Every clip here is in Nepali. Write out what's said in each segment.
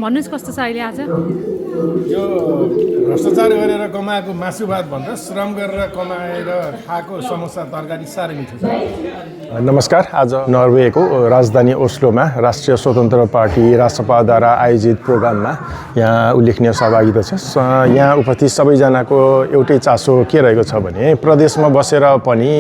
भन्नुहोस् कस्तो छ अहिले आज? यो भ्रष्टाचार गरेर कमाएको मासु भात भन्दा श्रम गरेर कमाएर खाएको समोसा तरकारी साह्रै मिठो छ। नमस्कार। आज नर्वेको राजधानी ओस्लोमा राष्ट्रिय स्वतन्त्र पार्टी राष्ट्रपाद्वारा आयोजित प्रोग्राममा यहाँ उल्लेखनीय सहभागिता छ। यहाँ उपस्थित सबैजनाको एउटै चासो के रहेको छ भने प्रदेशमा बसेर पनि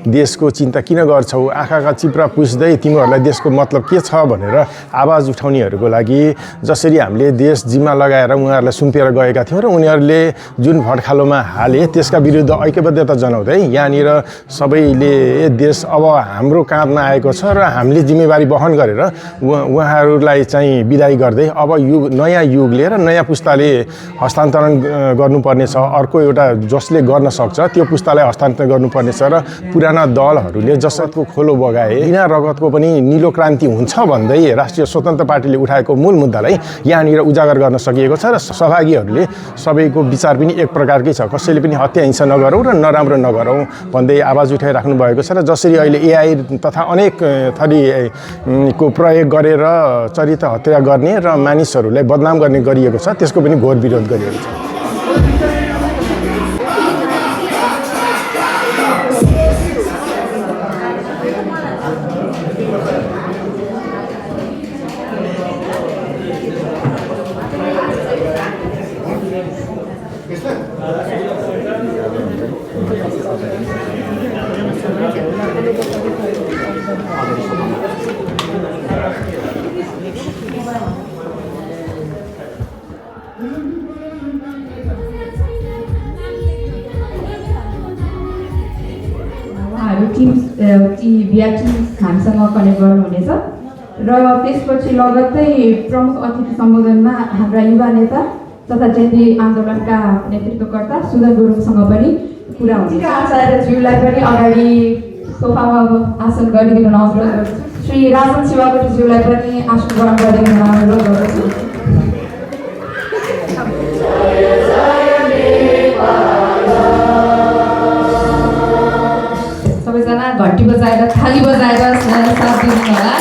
देशको चिन्ता किन गर्छौ, आँखाका चिप्रा पुस्दै तिमीहरूलाई देशको मतलब के छ भनेर आवाज उठाउनेहरूको लागि जसरी हामीले देश जिम्मा लगाएर उनीहरूलाई सुम्पेर गएका थियौँ र उनीहरूले जुन भटखालोमा हाले त्यसका विरुद्ध ऐक्यबद्धता जनाउँदै यहाँनिर सबैले देश अब हाम्रो काँधमा आएको छ र हामीले जिम्मेवारी वहन गरेर उहाँहरूलाई चाहिँ बिदाई गर्दै अब नयाँ युगले र नयाँ पुस्ताले हस्तान्तरण गर्नुपर्नेछ। अर्को एउटा जसले गर्न सक्छ त्यो पुस्तालाई हस्तान्तरण गर्नुपर्नेछ र पुराना दलहरूले जसको खोलो बगाए बिना रगतको पनि निलो क्रान्ति हुन्छ भन्दै राष्ट्रिय स्वतन्त्र पार्टीले उठाएको मूल मुद्दालाई यहाँनिर उजागर गर्न सकिएको छ र सहभागीहरूले सबैको विचार पनि एक प्रकारकै छ। कसैले पनि हत्या हिंसा नगरौँ र नराम्रो नगरौँ भन्दै आवाज उठाइराख्नु भएको छ र जसरी अहिले एआई तथा अनेक थरीको प्रयोग गरेर चरित्र हत्या गर्ने र मानिसहरूलाई बदनाम गर्ने गरिएको छ त्यसको पनि घोर विरोध गरिएको छ। हामीसँग कनेक्ट गर्नुहुनेछ र त्यसपछि लगत्तै प्रमुख अतिथि सम्बोधनमा हाम्रा युवा नेता तथा जेन्जी आन्दोलनका नेतृत्वकर्ता सुदन गुरुङसँग पनि कुरा हुन्छ। आचार्यज्यूलाई पनि अगाडि सोफामा आसन गरिदिनु अनुरोध गर्छु। श्री राजन शिवाकोटीज्यूलाई पनि आसन ग्रहण गरिदिनु अनुरोध गर्छु। सबैजना घन्टी बजाएर थाली बजाएर साथ दिनु होला।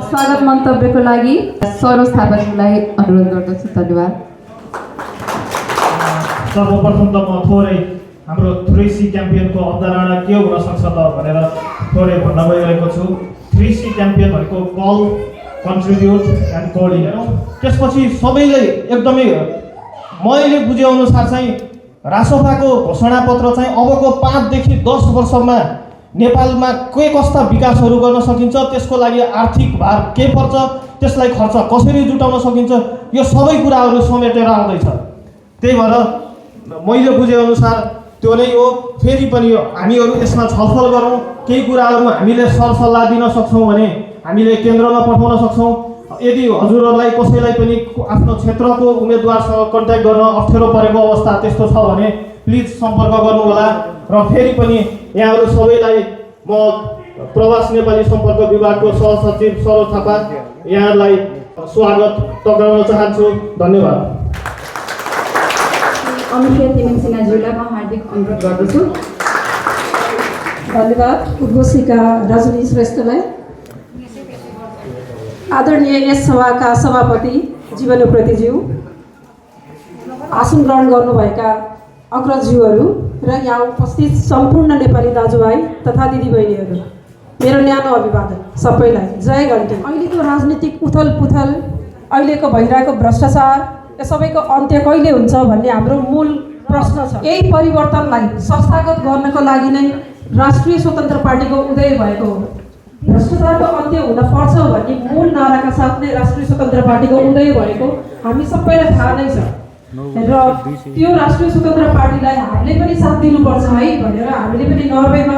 स्वागत मन्तव्यको लागि सरोज थापाज्यूलाई अनुरोध गर्दछु। धन्यवाद। सर्वप्रथम त म थोरै हाम्रो 3C क्याम्पेनको अवधारणा के हुन सक्छ त भनेर थोरै भन्न गइरहेको छु। 3C क्याम्पेन भनेको कल, कन्ट्रिब्युट एन्ड कोअर्डिनेट। त्यसपछि सबैले एकदमै मैले बुझेअनुसार चाहिँ रासोपाको घोषणापत्र चाहिँ अबको 5 देखि 10 वर्षमा नेपालमा के कस्ता विकासहरू गर्न सकिन्छ, त्यसको लागि आर्थिक भार के पर्छ, त्यसलाई खर्च कसरी जुटाउन सकिन्छ, यो सबै कुराहरू समेटेर आउँदैछ। त्यही भएर मैले बुझेअनुसार त्यो नै हो। फेरि पनि हामीहरू यसमा छलफल गरौँ। केही कुराहरू हामीले सरसल्लाह दिन सक्छौँ भने हामीले केन्द्रमा पठाउन सक्छौँ। यदि हजुरहरूलाई कसैलाई पनि आफ्नो क्षेत्रको उम्मेदवारसँग कन्ट्याक्ट गर्न अप्ठ्यारो परेको अवस्था त्यस्तो छ भने प्लिज सम्पर्क गर्नुहोला। र फेरि पनि यहाँहरू सबैलाई म प्रवास नेपाली सम्पर्क विभागको सहसचिव सरोज थापा यहाँहरूलाई स्वागत टक्राउन चाहन्छु। धन्यवाद। अनुप्रिया तिमिङ सिन्हाज्यूलाई म हार्दिक अनुरोध गर्दछु। धन्यवाद। उद्घोषिका रजनी श्रेष्ठलाई, आदरणीय यस सभाका सभापति जीवनप्रतिज्यू, आसन ग्रहण गर्नुभएका अग्रजज्यूहरू र यहाँ उपस्थित सम्पूर्ण नेपाली दाजुभाइ तथा दिदीबहिनीहरू, मेरो न्यानो अभिवादन सबैलाई। जय घन्टी। अहिलेको राजनीतिक उथल पुथल, अहिलेको भइरहेको भ्रष्टाचार, यो सबैको अन्त्य कहिले हुन्छ भन्ने हाम्रो मूल प्रश्न छ। यही परिवर्तनलाई संस्थागत गर्नको लागि नै राष्ट्रिय स्वतन्त्र पार्टीको उदय भएको हो। भ्रष्टाचारको अन्त्य हुन पर्छ भन्ने मूल नाराका साथ नै राष्ट्रिय स्वतन्त्र पार्टीको उदय भएको हामी सबैलाई थाहा नै छ र त्यो राष्ट्रिय स्वतन्त्र पार्टीलाई हामीले पनि साथ दिनुपर्छ है भनेर हामीले पनि नर्वेमा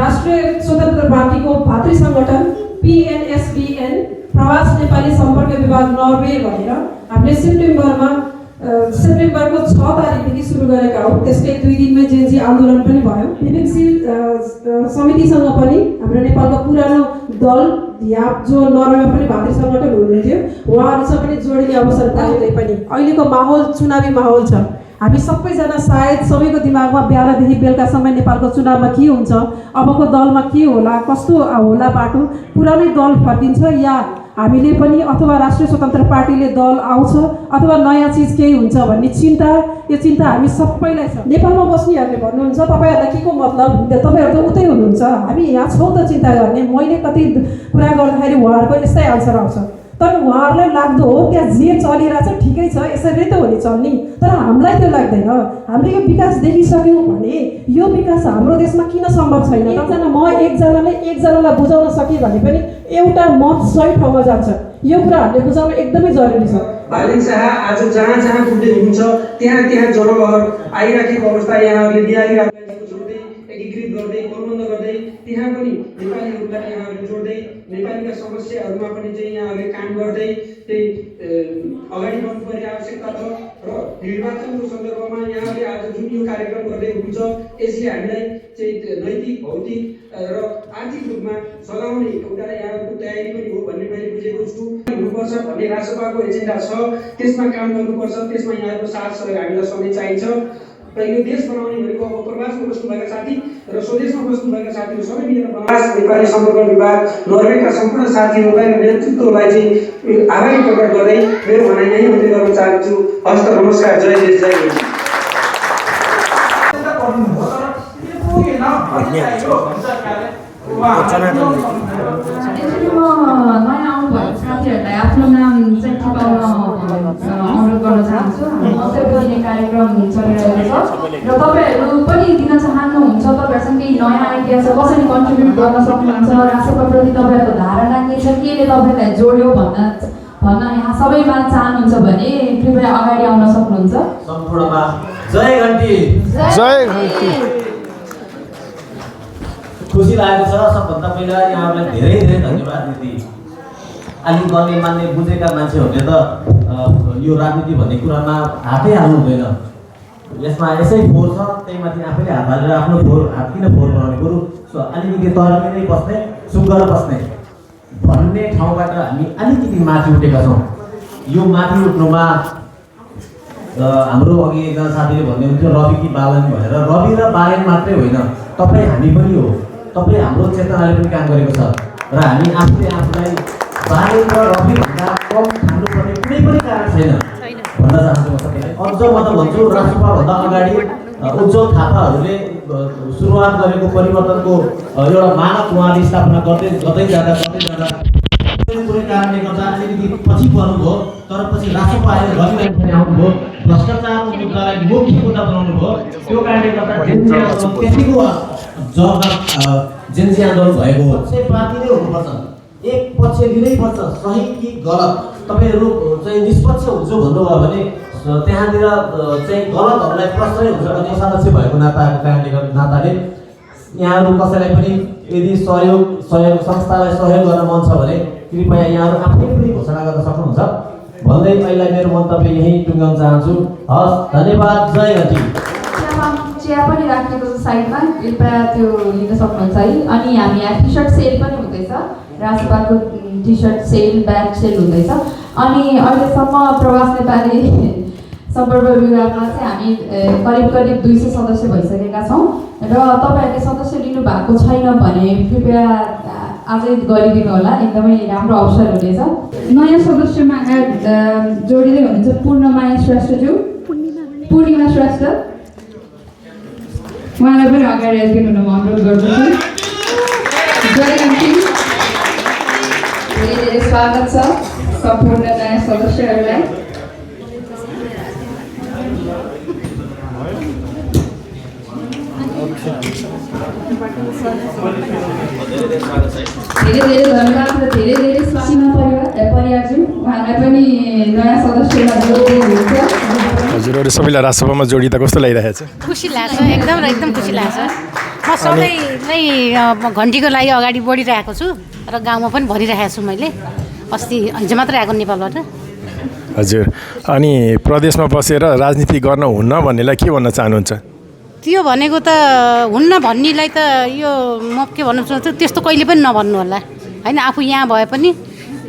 राष्ट्रिय स्वतन्त्र पार्टीको भातृ सङ्गठन PNSBN प्रवास नेपाली सम्पर्क विभाग नर्वे भनेर हामीले सेप्टेम्बरको 6 तारिकदेखि सुरु गरेका हौँ। त्यसकै 2 दिनमै जेन्जी आन्दोलन पनि भयो। विवेकशील समितिसँग पनि हाम्रो नेपालको पुरानो दल यहाँ जो नर्वेमा पनि भातृ सङ्गठन हुनुहुन्थ्यो उहाँहरूसँग पनि जोडिने अवसर पाउँदै पनि अहिलेको माहौल चुनावी माहौल छ। हामी सबैजना सायद सबैको दिमागमा बिहानदेखि बेलुकासम्म नेपालको चुनावमा के हुन्छ, अबको दलमा के होला, कस्तो होला बाटो, पुरानै दल फर्किन्छ या हामीले पनि अथवा राष्ट्रिय स्वतन्त्र पार्टीले दल आउँछ अथवा नयाँ चिज केही हुन्छ भन्ने चिन्ता, यो चिन्ता हामी सबैलाई छ। नेपालमा बस्नेहरूले भन्नुहुन्छ तपाईँहरूलाई के को मतलब, तपाईँहरू त उतै हुनुहुन्छ, हामी यहाँ छौँ त चिन्ता गर्ने। मैले कति कुरा गर्दाखेरि उहाँहरूको यस्तै आन्सर आउँछ, तर उहाँहरूलाई लाग्दो हो त्यहाँ जे चलिरहेछ ठिकै छ, यसरी त हो नि चल्ने, तर हामीलाई त्यो लाग्दैन। हामीले यो विकास देखिसक्यौँ भने यो विकास हाम्रो देशमा किन सम्भव छैन? एकजनाले एकजनालाई बुझाउन सके भने पनि एउटा मत सही ठाउँमा जान्छ। यो कुरा हामीले बुझाउन एकदमै जरुरी छ। बालिन शाह आज जहाँ जहाँ पुग्दै हुनुहुन्छ त्यहाँ त्यहाँ जनबहर आइराखेको अवस्था यहाँहरूले निहालिराखेको जोड्दै एकीकृत गर्दै प्रबन्ध गर्दै त्यहाँ पनि नेपालीहरूलाई यहाँहरूले जोड्दै नेपालीका समस्याहरूमा पनि चाहिँ यहाँहरूले काम गर्दै त्यही अगाडि बढ्नुपर्ने आवश्यकता छ र निर्वाचनको सन्दर्भमा यहाँहरूले आज जुन यो कार्यक्रम गर्दै हुनुहुन्छ यसले हामीलाई चाहिँ नैतिक भौतिक र आर्थिक रूपमा सघाउने एउटा यहाँहरूको तयारी पनि हो भन्ने मैले बुझेको छु। हुनुपर्छ भन्ने राष्ट्रपाको एजेन्डा छ, त्यसमा काम गर्नुपर्छ, त्यसमा यहाँहरूको साथ सहयोग हामीलाई सधैँ चाहिन्छ। र यो देश बनाउने भनेको अब प्रवासमा बस्नुभएका साथी र स्वदेशमा बस्नुभएका साथीहरू सबै मिलेर प्रवास नेपाली सम्पर्क विभाग नर्वेका सम्पूर्ण साथीहरूलाई र नेतृत्वलाई चाहिँ आभारी प्रकट गर्दै मेरो भनाइ यही अन्त्य गर्न चाहन्छु। हस्त नमस्कार, जय देश, जय हिन्द। नयाँ आउनुभएको साथीहरूलाई आफ्नो नाम चाहिँ टिपाउन अनुरोध गर्न चाहन्छु। अवसरको दिने कार्यक्रम चलिरहेको छ र तपाईँहरू पनि दिन चाहनुहुन्छ, तपाईँहरूसँग केही नयाँ आइडिया छ, कसरी कन्ट्रिब्युट गर्न सक्नुहुन्छ, राष्ट्रप्रति तपाईँहरूको धारणा के छ, केले तपाईँलाई जोड्यो भन्न यहाँ सबैमा चाहनुहुन्छ भने कृपया अगाडि आउन सक्नुहुन्छ। सम्पूर्णमा जय घन्टी, जय घन्टी। खुसी लागेको छ। सबभन्दा पहिला यहाँहरूलाई धेरै धेरै धन्यवाद दिदी। अलिक गर्ने मान्ने बुझेका मान्छेहरूले त यो राजनीति भन्ने कुरामा हातै हाल्नु हुँदैन। यसमा यसै फोहोर छ, त्यही माथि आफैले हात हालेर आफ्नो फोहोर हात किन फोहोर बनाउने, बरु अलिकति तर्किँदै बस्ने, सुगर बस्ने भन्ने ठाउँबाट हामी अलिकति माथि उठेका छौँ। यो माथि उठ्नुमा हाम्रो अघि एकजना साथीले भन्दै हुन्थ्यो रवि कि बालन भनेर। रवि र बालन मात्रै होइन, तपाईँ हामी पनि हो। तपाईँ हाम्रो चेतनाले पनि काम गरेको छ र हामी आफूले आफूलाई बालन र रविभन्दा कम ठान्नुपर्ने कुनै पनि कारण छैन भन्न चाहन्छु म सबैलाई। अझ म त भन्छु राष्ट्रपाभन्दा अगाडि उज्जवल थापाहरूले सुरुवात गरेको परिवर्तनको एउटा मानक उहाँले स्थापना गर्दै जाँदा कुनै कारणले गर्दा अलिकति पछि पर्नुभयो, तर पछि राष्ट्रपा आएर रविलाई पनि आउनुभयो, भ्रष्टाचारको मुद्दालाई मुख्य मुद्दा बनाउनु भयो। त्यो कारणले गर्दा त्यतिको जेन्जी आन्दोलन भएको हो। चाहिँ पार्टी नै हुनुपर्छ, एक पक्ष लिनैपर्छ, सही कि गलत। तपाईँहरू चाहिँ निष्पक्ष हुन्छ भन्नुभयो भने त्यहाँनिर चाहिँ गलतहरूलाई प्रश्नै हुन्छ भन्ने सदस्य भएको नाताले यहाँहरू कसैलाई पनि यदि सहयोग संस्थालाई सहयोग गर्न मन छ भने कृपया यहाँहरू आफै पनि घोषणा गर्न सक्नुहुन्छ भन्दै अहिले मेरो मन्तव्य यही टुङ्गाउन चाहन्छु। हस्, धन्यवाद, जय घटी। चिया पनि राखिएको छ साइडमा, कृपया त्यो लिन सक्नुहुन्छ है। अनि हामी यहाँ टी सर्ट सेल पनि हुँदैछ, राष्ट्रपाको T shirt sale, bag sale हुँदैछ। अनि अहिलेसम्म प्रवास नेपाली सम्पर्क विभागमा चाहिँ हामी करिब 200 सदस्य भइसकेका छौँ र तपाईँहरूले सदस्य लिनु भएको छैन भने कृपया आजै गरिदिनु होला, एकदमै राम्रो अवसर हुनेछ। नयाँ सदस्यमा जोडिँदै हुनुहुन्छ पूर्णमाया श्रेष्ठज्यू, पूर्णिमा श्रेष्ठ, उहाँलाई पनि अगाडि आइदिनु हुन म अनुरोध गर्दछु। जय घन्टी। धेरै धेरै स्वागत छ सम्पूर्ण नयाँ सदस्यहरूलाई। धेरै धेरै धन्यवाद र धेरै धेरै सीमा परिवारज्यू, उहाँलाई पनि नयाँ सदस्यलाई जोड्दै हुनुहुन्छ। हजुरहरू सबैलाई राष्ट्रसभामा जोडिँदा कस्तो लागिरहेको छ? खुसी लाग्छ, एकदम खुसी लाग्छ। म सधैँ नै घन्टीको लागि अगाडि बढिरहेको छु र गाउँमा पनि भनिरहेको छु। मैले अस्ति हिजो मात्रै आएको नेपालबाट। हजुर, अनि प्रदेशमा बसेर राजनीति गर्न हुन्न भन्नेलाई के भन्न चाहनुहुन्छ? त्यो भनेको त हुन्न भन्नेलाई त यो म के भन्नु चाहन्छु, त्यस्तो कहिले पनि नभन्नु होला होइन। आफू यहाँ भए पनि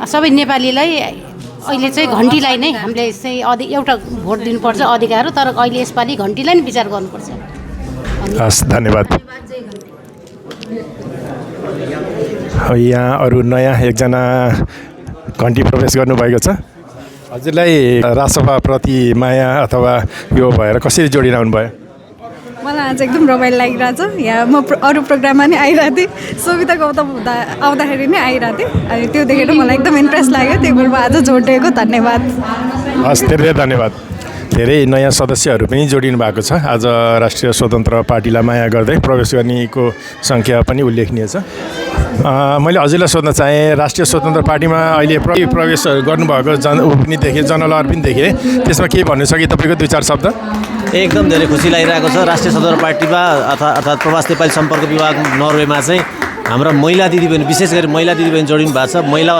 सबै नेपालीलाई अहिले चाहिँ घन्टीलाई नै हामीले चाहिँ एउटा भोट दिनुपर्छ अधिकार हो, तर अहिले यसपालि घन्टीलाई नै विचार गर्नुपर्छ। हस्, धन्यवाद। यहाँ अरू नयाँ एकजना घन्टी प्रवेश गर्नुभएको छ। हजुरलाई राजसभाप्रति माया अथवा यो भएर कसरी जोडिरहनु भयो? मलाई आज एकदम रमाइलो लागिरहेछ। यहाँ म अरू प्रोग्राममा नै आइरहेको थिएँ, सुविधा गौतम आउँदाखेरि नै आइरहेको थिएँ, अनि त्यो देखेर मलाई एकदम इन्ट्रेस्ट लाग्यो, त्यही भएर म आज जोडिएको। धन्यवाद। हस्, धेरै धन्यवाद। धेरै नयाँ सदस्यहरू पनि जोडिनु भएको छ। आज राष्ट्रिय स्वतन्त्र पार्टीलाई माया गर्दै प्रवेश गर्नेको सङ्ख्या पनि उल्लेखनीय छ। मैले हजुरलाई सोध्न चाहेँ, राष्ट्रिय स्वतन्त्र पार्टीमा अहिले प्रवेश गर्नुभएको पनि देखेँ, जनलहर पनि देखेँ, त्यसमा केही भन्नु छ कि तपाईँको 2-4 शब्द? एकदम धेरै खुसी लागिरहेको छ। राष्ट्रिय स्वतन्त्र पार्टीमा अर्थात् प्रवास नेपाली सम्पर्क विभाग नर्वेमा चाहिँ हाम्रा महिला दिदीबहिनी, विशेष गरी महिला दिदीबहिनी जोडिनु भएको छ। महिला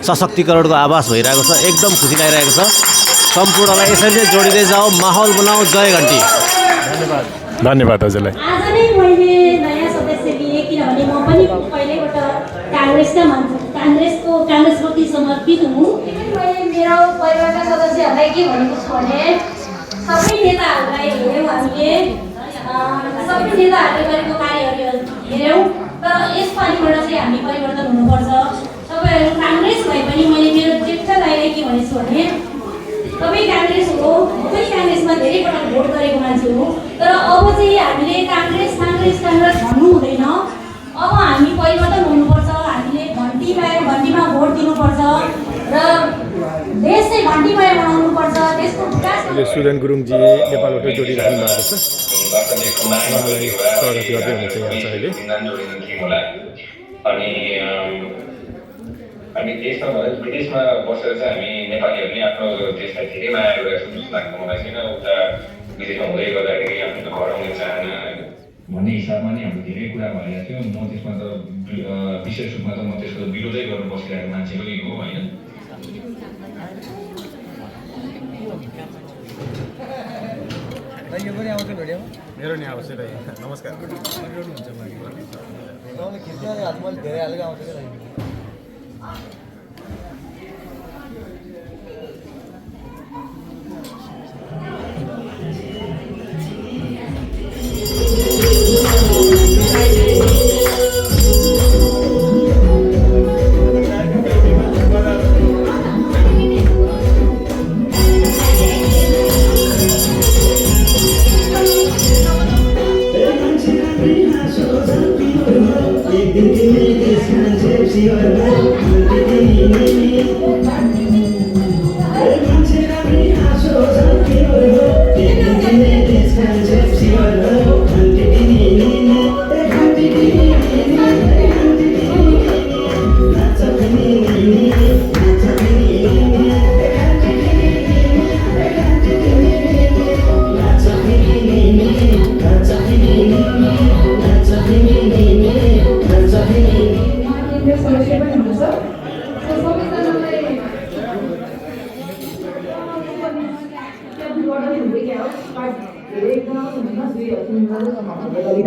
सशक्तिकरणको आवाज भइरहेको छ। एकदम खुसी लागिरहेको छ। सम्पूर्णलाई यसरी नै जोडिँदै जाऊ, माहौल बनाऊ। जय घन्टी। धन्यवाद। धन्यवाद हजुरलाई। आज नै मैले नयाँ सदस्य लिएँ, किनभने म पनि पहिल्यैबाट काङ्ग्रेसप्रति समर्पित हुँ। मैले मेरो परिवारका सदस्यहरूलाई के भनेको छु भने सबै नेताहरूलाई हेऱ्यौँ, हामीले सबै नेताहरूले गरेको कार्यहरू हेऱ्यौँ, तर यसपालिबाट चाहिँ हामी परिवर्तन हुनुपर्छ। तपाईँहरू काङ्ग्रेस भए पनि मैले मेरो जेठा दाइलाई के भनेको छु भने तपाईँ काङ्ग्रेस हो, म पनि काङ्ग्रेसमा धेरै पटक भोट गरेको मान्छे हो, तर अब चाहिँ हामीले काङ्ग्रेस भन्नु हुँदैन। अब हामी परिवर्तन हुनुपर्छ। हामीले घन्टीमा भोट दिनुपर्छ र देश चाहिँ घन्टीमय बनाउनुपर्छ। देशको विकास सुदन गुरुङजी नेपालबाट जोडिरहनु भएको छ। स्वागत गर्दै हुनुहुन्छ यहाँ चाहिँ अहिले। हामी देशमा विदेशमा बसेर चाहिँ हामी नेपालीहरूले आफ्नो देशलाई धेरै माया गरेका छौँ जस्तो लाग्छ मलाई छैन। उता विदेशमा हुँदै गर्दाखेरि आफ्नो घर आउने चाहना भन्ने हिसाबमा नै हाम्रो धेरै कुरा भइरहेको थियो। म त्यसमा त विशेष रूपमा त म त्यसको विरोधै गर्न बसिरहेको मान्छे पनि हो होइन। मेरो नि आउँछ नमस्कार।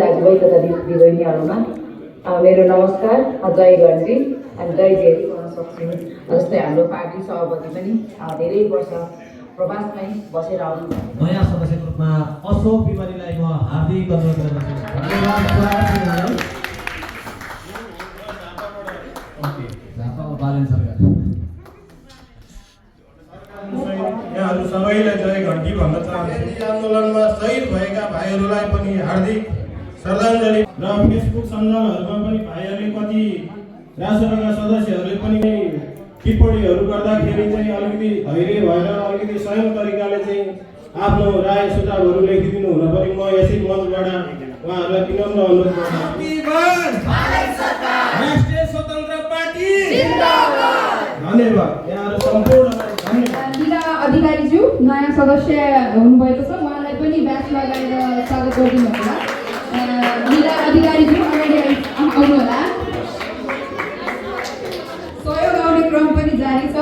दाजुभाइ तथा दिदीबहिनीहरूमा मेरो नमस्कार, जय घन्टी अनि जय धेरै गर्न सक्छौँ। जस्तै हाम्रो पार्टी सभापति पनि धेरै वर्ष प्रवासमै बसेर आउनु नयाँ सदस्यको रूपमा अशोक बिमारीलाई म हार्दिक अनुरोध गर्न चाहन्छु। धन्यवाद। बालन सरकार यहाँहरू सबैलाई जय घन्टी भन्न चाहन्छु। आन्दोलनमा शहीद भएका भाइहरूलाई पनि हार्दिक श्रद्धाञ्जली। र फेसबुक सञ्जालहरूमा पनि भाइहरूले कति राष्ट्रसभाका सदस्यहरूले पनि टिप्पणीहरू गर्दाखेरि चाहिँ अलिकति धैर्य भएर अलिकति संयम तरिकाले चाहिँ आफ्नो राय सुझावहरू लेखिदिनु हुन पनि म यसै मञ्चबाट उहाँहरूलाई विनम्र अनुरोध गर्छु। राष्ट्रिय स्वतन्त्र पार्टी धन्यवाद। यहाँहरू सम्पूर्णलाई धन्यवाद। लीला अधिकारीज्यू नयाँ सदस्य हुनुभएको छ, उहाँलाई पनि ब्याच लगाएर स्वागत गरिदिनु होला। लीला अधिकारीज्यू अगाडि आउनुहोला। सहयोग आउने क्रम पनि जारी छ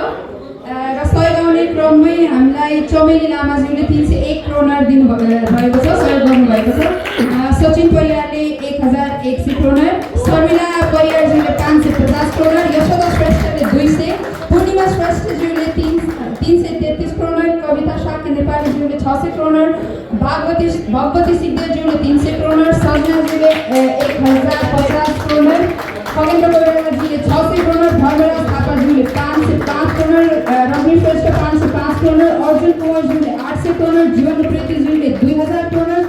र सहयोग आउने क्रममै हामीलाई चमेली लामाज्यूले 301 करोड दिनुभएको छ, सहयोग गर्नुभएको छ। सचिन परियारले 1100 करोड, शर्मिला परियारज्यूले 550 करोड, यशोदा श्रेष्ठले 200, पूर्णिमा श्रेष्ठज्यूले भगवती सिद्धज्यूले 300 करोड, सजनाज्यूले 1050 करोड, खगेन्द्र कोइरालाजीले 600 करोड, धर्मराज थापाज्यूले 505 करोड, रघुवीर श्रेष्ठ 505 करोड, अर्जुन कुँवरज्यूले 800 करोड, जीवन उप्रेतीज्यूले 2000 करोड,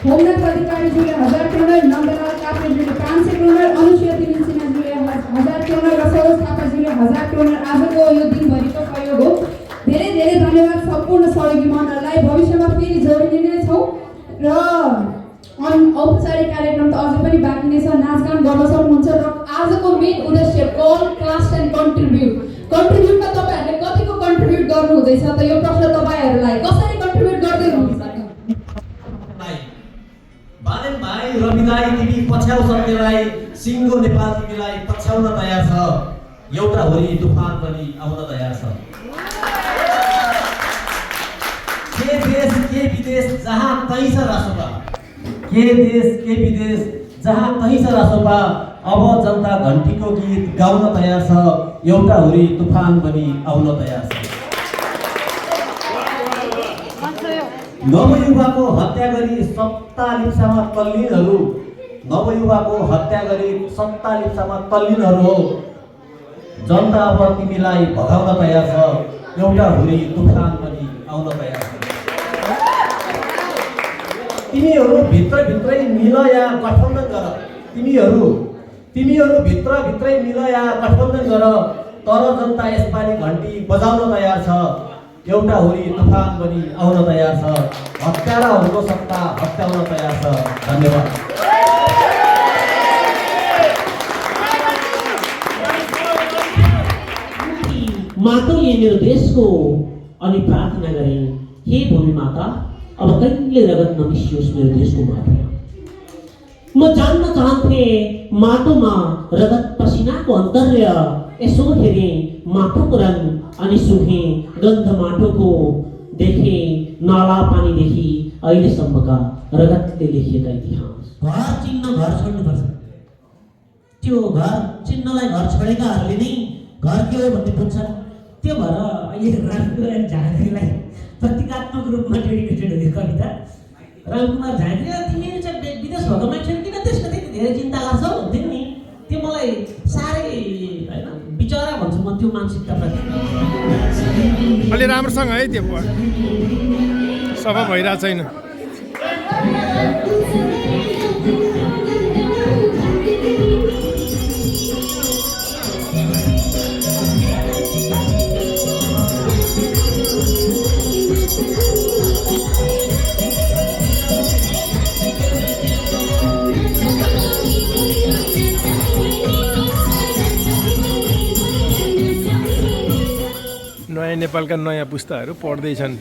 होमनाथ अधिकारीज्यूले 1000 करोड, नन्दलाल काफ्रेज्यूले 500 करोड, अनुसुया तिमिल सिन्हाज्यूले 1000 करोड र सरोज थापाज्यूले 1000 करोड। आजको यो दिनभरिको सहयोग हो। धेरै धेरै धन्यवाद सम्पूर्ण सहयोगी मण्डललाई। भविष्यमा फेरि जोडिने नै छौँ र औपचारिक कार्यक्रम त अझै पनि बाँकी नै छ। नाचगान गर्न सक्नुहुन्छ र आजको मेन उद्देश्य कल क्लास एन्ड कन्ट्रिब्युटमा तपाईँहरूले कतिको कन्ट्रिब्युट गर्नु हुँदैछ त यो प्रश्न तपाईँहरूलाई कसरी कन्ट्रिब्युट गर्दै हुनुहुन्छ? बालेन भाइ रवि दाइ तिमी पछ्याउ सत्यलाई, सिङ्गो नेपाल तिमीलाई पछ्याउन तयार छ, एउटा होरी तुफान पनि आउन तयार छ। के देश के विदेश जहाँ कहीँ छ रासोपा, के देश के विदेश जहाँ कहीँ छ रासोपा, अब जनता घन्टीको गीत गाउन तयार छ, एउटा हुरी तुफान पनि आउन तयार छ। नवयुवाको हत्या गरी सत्ता लिप्सामा तल्लीनहरू, नवयुवाको हत्या गरी सत्ता लिप्सामा तल्लीनहरू हो, जनता अब तिमीलाई भगाउन तयार छ, एउटा हुरी तुफान पनि आउन तयार छ। तिमीहरू भित्रभित्रै मिल या गठबन्धन गर, तिमीहरू भित्रभित्रै मिल या गठबन्धन गर, तर जनता यसपालि घन्टी बजाउन तयार छ, एउटा हुरी तुफान पनि आउन तयार छ, हत्याराहरूको सत्ता हत्याउन तयार छ। धन्यवाद। माताले मेरो देशको अनि प्रार्थना गरे, हे भूमि माता अब कहिले रगत नमिसियोस् मेरो देशको माटो। म जान्न चाहन्थे माटोमा रगत पसिनाको अन्तर्य, यसो हेरेँ माटोको रङ अनि सुहेँ गन्ध माटोको, देखेँ नाला पानीदेखि अहिलेसम्मका रगतले लेखिएका इतिहास। घर चिन्न घर छोड्नुपर्छ, त्यो घर चिन्नलाई घर छोडेकाहरूले नै घर के हो भन्ने बुझ्छन्। त्यो भएर अहिले रामकुमार झाँक्रीलाई प्रतीकात्मक रूपमा डेडिकेटेड हुने कविता। रामकुमार झाँक्री तिमीहरू चाहिँ विदेश भएको मान्छेहरू किन त्यसको त्यति धेरै चिन्ता गर्छौ भन्थ्यो नि, त्यो मलाई साह्रै होइन बिचरा भन्छु म त्यो मानसिकताप्रति। अलि राम्रोसँग है त्यो सफा भइरहेको छैन। नयाँ नेपालका नयाँ पुस्ताहरू पढ्दैछन्